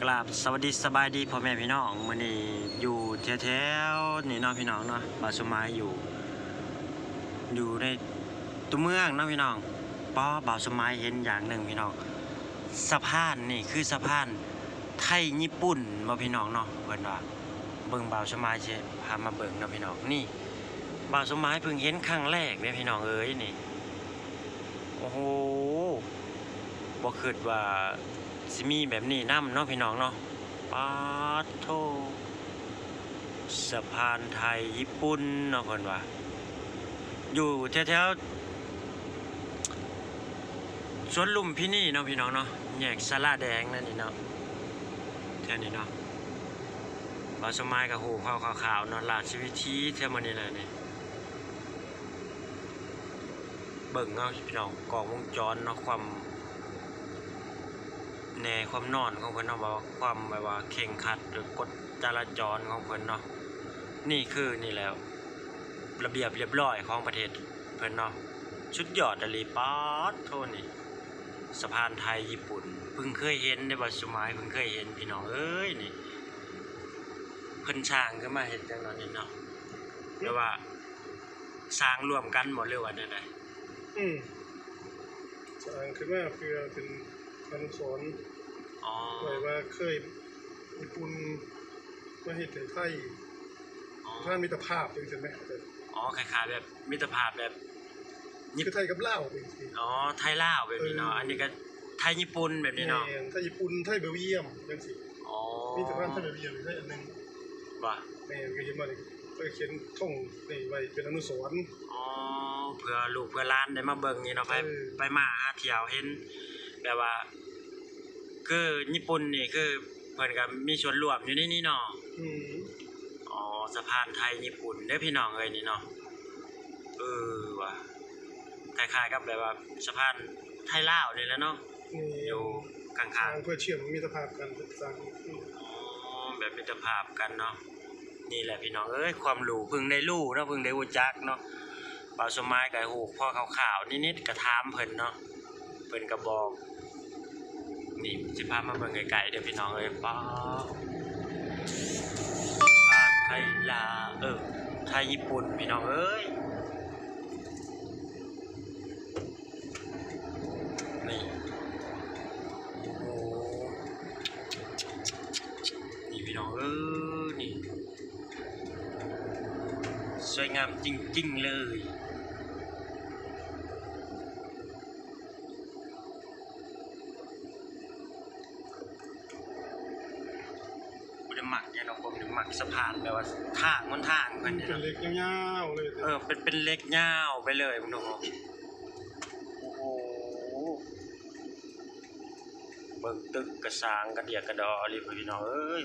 ກາບສະຫວັດດີສະບາຍດີພໍ່ແມ່ພີ່ນ້ອງ, ມື້ນີ້ຢູ່ແຖວໆນີ້ເນາະພີ່ນ້ອງເນາະ, ບ່າວສົມໝາຍຢູ່ ຢູ່ໃນຕົວເມືອງເນາະພີ່ນ້ອງ. ປ້າ ບ່າວສົມໝາຍເຫັນຢ່າງໜຶ່ງພີ່ນ້ອງ, ສະພານນີ້ຄືສະພານໄທຍີ່ປຸ່ນບໍ່ພີ່ນ້ອງເນາະ, ເພິ່ນວ່າ ເບິ່ງ ບ່າວສົມໝາຍຊິພາມາເບິ່ງເນາະພີ່ນ້ອງ. ນີ້ ບ່າວສົມໝາຍເພິ່ງເຫັນຄັ້ງແລກເດ້ພີ່ນ້ອງເອີຍນີ້. ໂອ້ໂຫ ບໍ່ຄິດວ່າຊິມີແບບນີ້ນຳເນາະພີ່ນ້ອງເນາະ. ປາດໂທ້ ສະພານໄທຍີ່ປຸ່ນເນາະ ເພິ່ນວ່າ ຢູ່ແຖວໆ ສວນລຸມພິນີເນາະພີ່ນ້ອງເນາະ, ແຍກສາລາແດງນັ້ນນີ້ເນາະ, ແຖວນີ້ເນາະ. ບ່າວສົມໝາຍກໍຮູ້ຂ່າວໆເນາະ, ລາຊະວິຖີແຖວມື້ນີ້ແຫຼະນີ້. ເບິ່ງເອົາພີ່ນ້ອງ ກ້ອງວົງຈອນເນາະ, ຄວາມແນ່ຄວາມນອນຂອງເພິ່ນເນາະ, ແບບວ່າຄວາມແບບວ່າເຄັ່ງຄັດ ຫຼື ກົດຈະລາຈອນຂອງເພິ່ນເນາະ. ນີ້ຄື ນີ້ແຫຼະ ລະບຽບລຽບຮ້ອຍຂອງປະເທດເພິ່ນເນາະ, ສຸດຍອດອີ່ຫຼີ. ປາດໂທ້ ນີ້ສະພານໄທຍີ່ປຸ່ນ ເພິ່ງເຄີຍເຫັນເດ້ ບ່າວສົມໝາຍເພິ່ງເຄີຍເຫັນພີ່ນ້ອງເອີຍນີ້. ເພິ່ນສ້າງຂຶ້ນມາເຮັດຫຍັງເນາະນີ້ເນາະ, ແບບວ່າ ສ້າງຮ່ວມກັນບໍ່ ຫຼືວ່າແນວໃດ? ອືມ ສ້າງຂຶ້ນມາເພື່ອເປັນອະນຸສອນ ອໍ ໄວ້ວ່າເຄີຍຍີ່ປຸ່ນມາເຮັດໃຫ້ໄທ ອໍ ທາງມິດຕະພາບຈັ່ງຊີ້ແມະ. ອໍ ຄ້າຍໆແບບມິດຕະພາບແບບ ຄືໄທກັບລາວຈັ່ງຊີ້. ອໍ ໄທລາວແບບນີ້ເນາະ, ເອີ ອັນນີ້ກໍໄທຍີ່ປຸ່ນແບບນີ້ເນາະ. ແມ່ນ ໄທຍີ່ປຸ່ນ ໄທເບວຢ້ຽມຈັ່ງຊີ້. ອໍ ມີສະພານໄທເບວຢ້ຽມໃຫ້ອັນໜຶ່ງ. ວ່າ ແມ່ນ ກໍເຫັນວ່ານີ້ ເພິ່ນຂຽນທົ່ງນີ້ໄວ້ເປັນອະນຸສອນ. ອໍ ເພື່ອລູກເພື່ອຫຼານໄດ້ມາເບິ່ງນີ້ເນາະ, ໄປ ເອີ ໄປມາຫາທ່ຽວ ເຫັນແບບວ່າ ຄືຍີ່ປຸ່ນນີ້ຄືເພິ່ນກໍມີສ່ວນຮ່ວມຢູ່ໃນນີ້ເນາະ. ອືມ ອໍ ສະພານໄທຍີ່ປຸ່ນເດີພີ່ນ້ອງເອີຍນີ້ເນາະ. ເອີ ວ່າ ຄ້າຍໆກັບແບບວ່າສະພານໄທລາວນີ້ແຫຼະເນາະ. ແມ່ນ ຢູ່ຂ້າງໆ ສ້າງເພື່ອເຊື່ອມມິດຕະພາບກັນ ສ້າງ ອໍ ແບບມິດຕະພາບກັນເນາະ. ນີ້ແຫຼະພີ່ນ້ອງເອີຍ ຄວາມຮູ້ ເພິ່ງໄດ້ຮູ້ເນາະ ເພິ່ງໄດ້ຮູ້ຈັກເນາະ. ບ່າວສົມໝາຍກໍຮູ້ພໍຄ່າວໆນິດໆ ກໍຖາມເພິ່ນເນາະ, ເພິ່ນກໍບອກ. ນີ້ ຊິພາມາເບິ່ງໃກ້ໆເດີພີ່ນ້ອງເອີຍ. ປ້າ ສະພານໄທລາ ເອີ ໄທຍີ່ປຸ່ນພີ່ນ້ອງເອີຍ. ນີ້ ໂອ້ ນີ້ພີ່ນ້ອງເອີຍ ນີ້ ສວຍງາມຈິງໆເລີຍ. ບໍ່ໄດ້ມັກຫຍັງດອກ ບໍ່ໄດ້ມັກສະພານ ແບບວ່າທາງຫົນທາງເພິ່ນນີ້ ເປັນເຫຼັກຍາວໆເລີຍ. ເອີ ເປັນ ເປັນເຫຼັກຍາວໄປເລີຍ ເບິ່ງດູ. ໂອ້ໂຫ ເບິ່ງຕຶກກະສ້າງກະດຽກກະດໍອີ່ຫຼີ ພີ່ນ້ອງເອີຍ.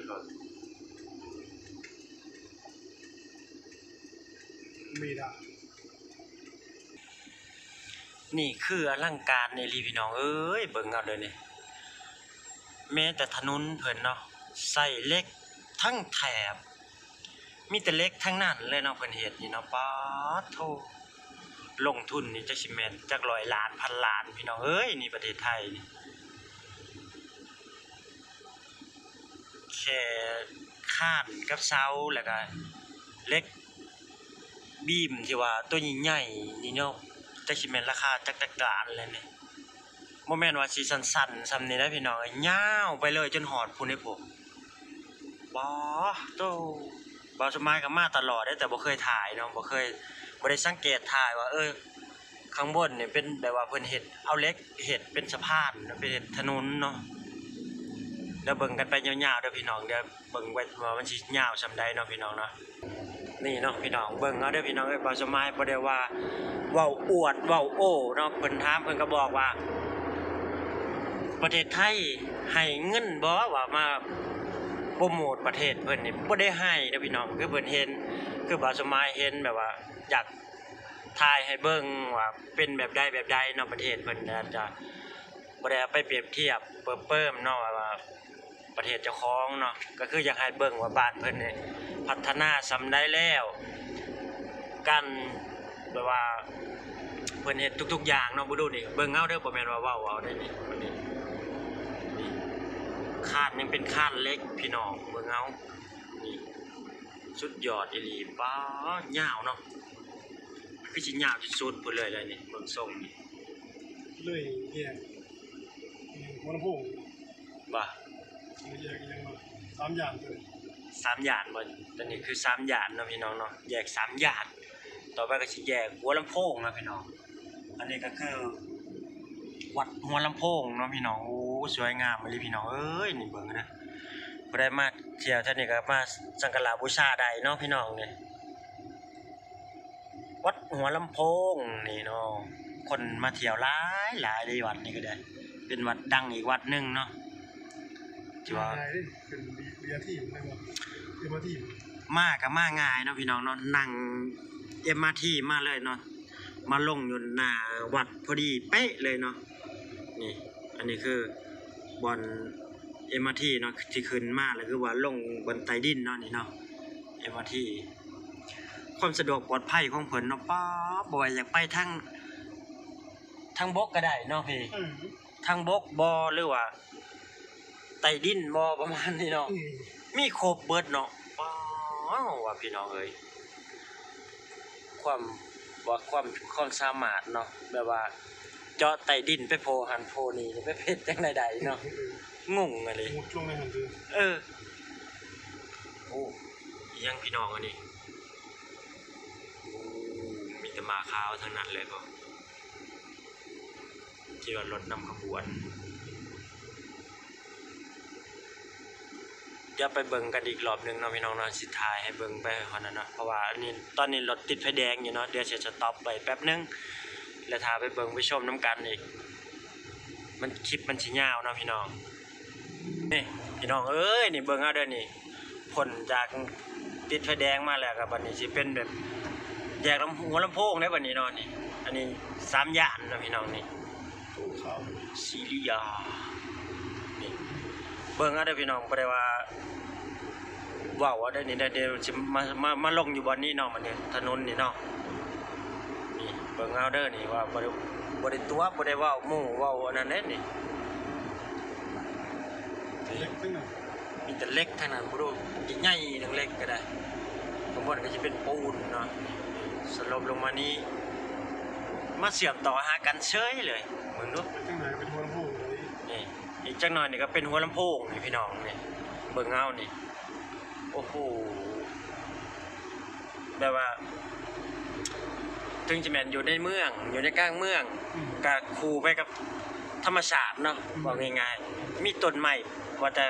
ມີດາ ນີ້ຄືອະລັງການອີ່ຫຼີພີ່ນ້ອງເອີຍ. ເບິ່ງເອົາເດີນີ້ ແມ້ແຕ່ຖະໜົນເພິ່ນເນາະ ໃຊ້ເຫຼັກທັງແຖບ ມີແຕ່ເຫຼັກທັງນັ້ນເລີຍເນາະ ເພິ່ນເຮັດນີ້ເນາະ. ປາດໂທ້ ລົງທຶນນີ້ຈັກຊິແມ່ນຈັກຮ້ອຍລ້ານພັນລ້ານ ພີ່ນ້ອງເອີຍ. ນີ້ປະເທດໄທນີ້ ແຄ່ຄານກັບເສົາ ແລ້ວກະເຫຼັກບີມທີ່ວ່າຕົວໃຫຍ່ໆນີ້ເນາະ ຈັກຊິແມ່ນລາຄາຈັກ ຈັກລ້ານແລ້ວນີ້. ບໍ່ແມ່ນວ່າຊິສັ້ນໆສ່ຳນີ້ນະພີ່ນ້ອງເອີຍ ຍາວໄປເລີຍຈົນຮອດພຸ້ນເດ້ພຸ້ນ. ບາໂຕ ບ່າວສົມໝາຍກໍມາຕະຫຼອດເດ້ ແຕ່ບໍ່ເຄີຍຖ່າຍເນາະ ບໍ່ເຄີຍ ບໍ່ໄດ້ສັງເກດຖ່າຍວ່າ ເອີ ຂ້າງບົນນີ້ເປັນແບບວ່າເພິ່ນເຮັດ ເອົາເຫຼັກເຮັດເປັນສະພານ ເປັນເຮັດຖະໜົນເນາະ. ດຽວເບິ່ງກັນໄປຍາວໆເດີພີ່ນ້ອງ ດຽວເບິ່ງໄວ້ວ່າມັນຊິຍາວສ່ຳໃດເນາະພີ່ນ້ອງເນາະ. ນີ້ເນາະພີ່ນ້ອງ ເບິ່ງເອົາເດີພີ່ນ້ອງເອີຍ ບ່າວສົມໝາຍບໍ່ໄດ້ວ່າເວົ້າອວດເວົ້າໂອ້ເນາະ. ເພິ່ນຖາມ ເພິ່ນກໍບອກວ່າ ປະເທດໄທໃຫ້ເງິນບໍ່ ວ່າມາໂປຣໂມດປະເທດເພິ່ນນີ້ ບໍ່ໄດ້ໃຫ້ເດີພີ່ນ້ອງ. ຄືເພິ່ນເຫັນ ຄືບ່າວສົມໝາຍເຫັນ ແບບວ່າຢາກຖ່າຍໃຫ້ເບິ່ງວ່າເປັນແບບໃດແບບໃດເນາະ ປະເທດເພິ່ນ ອາດຈະບໍ່ໄດ້ເອົາໄປປຽບທຽບເພີ່ມເນາະ ວ່າ ປະເທດເຈົ້າຂອງເນາະ ກໍຄືຢາກໃຫ້ເບິ່ງວ່າບ້ານເພິ່ນນີ້ພັດທະນາສ່ຳໃດແລ້ວ ການແບບວ່າເພິ່ນເຮັດທຸກໆຢ່າງເນາະ. ບໍ່ຮູ້ນີ້ ເບິ່ງເອົາເດີ ບໍ່ແມ່ນວ່າເວົ້າເອົາເດ້ນີ້ ນີ້ ຄານຍັງເປັນຄານເຫຼັກພີ່ນ້ອງ ເບິ່ງເອົາ ນີ້ ສຸດຍອດອີ່ຫຼີ. ປ້າ ຍາວເນາະ ຄືຊິຍາວທີ່ສຸດພຸ້ນເລີຍແຫຼະນີ້ ເບິ່ງຊົງນີ້ ເລີຍແຍກຫົວລຳໂພງ ບໍ່ ເລີຍແຍກອີ່ຫຍັງວະ ສາມຢ່ານ ສາມຢ່ານບໍ່? ຕົວນີ້ຄືສາມຢ່ານເນາະພີ່ນ້ອງເນາະ ແຍກສາມຢ່ານ. ຕໍ່ໄປກໍຊິແຍກຫົວລຳໂພງເນາະພີ່ນ້ອງ. ອັນນີ້ກໍຄືວັດຫົວລຳໂພງເນາະພີ່ນ້ອງ. ໂອ້ ສວຍງາມອີ່ຫຼີພີ່ນ້ອງເອີຍ ນີ້ເບິ່ງເດີ ຜູ້ໃດມາທ່ຽວແຖວນີ້ກໍມາສັກກາລະບູຊາໄດ້ເນາະພີ່ນ້ອງ. ນີ້ວັດຫົວລຳໂພງນີ້ເນາະ ຄົນມາທ່ຽວຫຼາຍໆເດ້ ວັດນີ້ກໍໄດ້ ເປັນວັດດັງອີກວັດໜຶ່ງເນາະ ທີ່ວ່າ ງ່າຍເດ້ ຂຶ້ນ ບີ ບີອາທີ ແມ່ນບໍ່ ເອັມອາທີ ມາກໍມາງ່າຍເນາະພີ່ນ້ອງເນາະ ນັ່ງເອັມອາທີມາເລີຍເນາະ ມາລົງຢູ່ໜ້າວັດພໍດີເປະເລີຍເນາະ. ນີ້ ອັນນີ້ຄືບ່ອນເອັມອາທີເນາະ ທີ່ຂຶ້ນມາແລ້ວຄືວ່າລົງບ່ອນໃຕ້ດິນເນາະ ນີ້ເນາະ ເອັມອາທີ ຄວາມສະດວກປອດໄພຂອງເພິ່ນເນາະ. ປ້າ ບໍ່ວ່າຢາກໄປທາງ ທາງບົກກໍໄດ້ເນາະພີ່ ເອີ ທາງບົກບໍ່ ຫຼືວ່າໃຕ້ດິນບໍ່ ປະມານນີ້ເນາະ ເອີ ມີຄົບເບິດເນາະ. ວ້າວ ວ່າພີ່ນ້ອງເອີຍ ຄວາມ ວ່າຄວາມ ຄວາມສາມາດເນາະ ແບບວ່າເຈາະໃຕ້ດິນໄປໂພຫັ້ນໂພນີ້ ໄປເຮັດຈັ່ງໃດໄດ້ເນາະ ເອີ ງົງອີ່ຫຼີ ມຸດລົງໃນຫັ້ນເດີ ເອີ. ໂອ້ ອີ່ຫຍັງພີ່ນ້ອງອັນນີ້ ໂອ້ ມີແຕ່ໝາຂາວທັງນັ້ນເລີຍ ຄິດວ່າລົດນຳຂະບວນ. ດຽວໄປເບິ່ງກັນອີກລອບໜຶ່ງເນາະພີ່ນ້ອງເນາະ ຊິຖ່າຍໃຫ້ເບິ່ງໄປຫັ້ນນະເນາະ ເພາະວ່າອັນນີ້ ຕອນນີ້ລົດຕິດໄຟແດງຢູ່ເນາະ ດຽວຊິສະຕັອບໄວ້ແປັບໜຶ່ງ ແລ້ວຖ້າໄປເບິ່ງໄປຊົມນຳກັນອີກ ມັນ ຄລິບມັນຊິຍາວເນາະພີ່ນ້ອງ. ນີ້ພີ່ນ້ອງເອີຍ ນີ້ເບິ່ງເອົາເດີ ນີ້ ພົ້ນຈາກຕິດໄຟແດງມາແລ້ວ ກໍບັດນີ້ຊິເປັນແບບແຍກລຳ ຫົວລຳໂພງເດ້ບັດນີ້ເນາະ. ນີ້ ອັນນີ້ສາມຢ່ານເນາະພີ່ນ້ອງ ນີ້ ໂຕຂາວຊີເລຍ ນີ້ ເບິ່ງເອົາເດີພີ່ນ້ອງ ບໍ່ໄດ້ວ່າເວົ້າເອົາເດີ ນີ້ເດີ ດຽວຊິມາ ມາ ມາລົງຢູ່ບ່ອນນີ້ເນາະ ບັດນີ້ຖະໜົນນີ້ເນາະ. ນີ້ເບິ່ງເອົາເດີ ນີ້ວ່າບໍ່ໄດ້ ບໍ່ໄດ້ຕົວະ ບໍ່ໄດ້ເວົ້າໂມ້ເວົ້າອັນນັ້ນເດ້ນີ້ ເຫຼັກທັງນັ້ນ ມີແຕ່ເຫຼັກທັງນັ້ນ ບໍ່ຮູ້ ມັນຈະໃຫຍ່ໜຶ່ງເຫຼັກກໍໄດ້ ຂ້າງບົນກໍຈະເປັນປູນເນາະ ສະຫຼົບລົງມານີ້ ມາເຊື່ອມຕໍ່ຫາກັນເສີຍເລີຍ ເບິ່ງດູ ເປັນຈັ່ງໃດ ເປັນຫົວລຳໂພງເລີຍ ນີ້ ອີກຈັກໜ່ອຍນີ້ກໍເປັນຫົວລຳໂພງນີ້ພີ່ນ້ອງ ນີ້ເບິ່ງເອົານີ້ ໂອ້ໂຫ ແບບວ່າ ເຖິງຈະແມ່ນຢູ່ໃນເມືອງ ຢູ່ໃນກາງເມືອງ ອືມ ກະຄູ່ໄປກັບທຳມະຊາດເນາະ ອືມ ເວົ້າງ່າຍໆ ມີຕົ້ນໄມ້ ວ່າແຕ່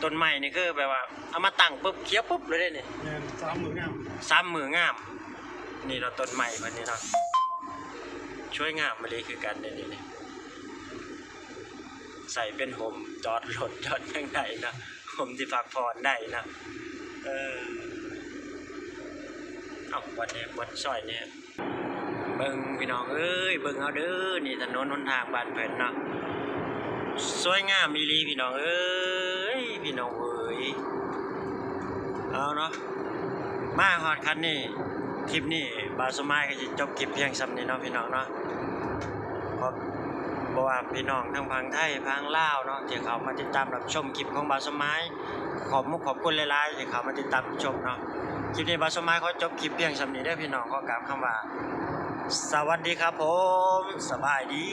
ຕົ້ນໄມ້ນີ້ຄືແບບວ່າເອົາມາຕັ້ງປຶບ ຂຽວປຶບເລີຍເດ້ນີ້ ແມ່ນ ສາມມື້ງາມ ສາມມື້ງາມ ນີ້ເນາະ ຕົ້ນໄມ້ເພິ່ນນີ້ເນາະ ສວຍງາມອີ່ຫຼີຄືກັນເດ້ນີ້ ໃສ່ເປັນຮົ່ມຈອດລົດຈອດຫຍັງໄດ້ເນາະ ຮົ່ມທີ່ພັກຜ່ອນໄດ້ເນາະ ເອີ ເອົ້າ ວັດແນມ ວັດຊອຍແນມ ເບິ່ງພີ່ນ້ອງເອີຍ ເບິ່ງເອົາເດີ ນີ້ຖະໜົນຫົນທາງບ້ານເພິ່ນເນາະ ສວຍງາມອີ່ຫຼີພີ່ນ້ອງເອີຍ ພີ່ນ້ອງເອີຍ ເອົາເນາະ ມາຮອດຄັນນີ້ ຄລິບນີ້ບ່າວສົມໝາຍກໍຊິຈົບຄລິບພຽງສ່ຳນີ້ເນາະ ພີ່ນ້ອງເນາະ ຂອບ ບໍ່ວ່າພີ່ນ້ອງທາງຝັ່ງໄທ ຝັ່ງລາວເນາະ ທີ່ເຂົ້າມາຕິດຕາມຮັບຊົມຄລິບຂອງບ່າວສົມໝາຍ ຂອບມຸກຂອບຄຸນຫຼາຍໆ ທີ່ເຂົ້າມາຕິດຕາມຮັບຊົມເນາະ ຄລິບນີ້ບ່າວສົມໝາຍຂໍຈົບຄລິບພຽງສ່ຳນີ້ເດີພີ່ນ້ອງ ຂໍກ່າວຄຳວ່າ ສະຫວັດດີຄັບຜົມ ສະບາຍດີ.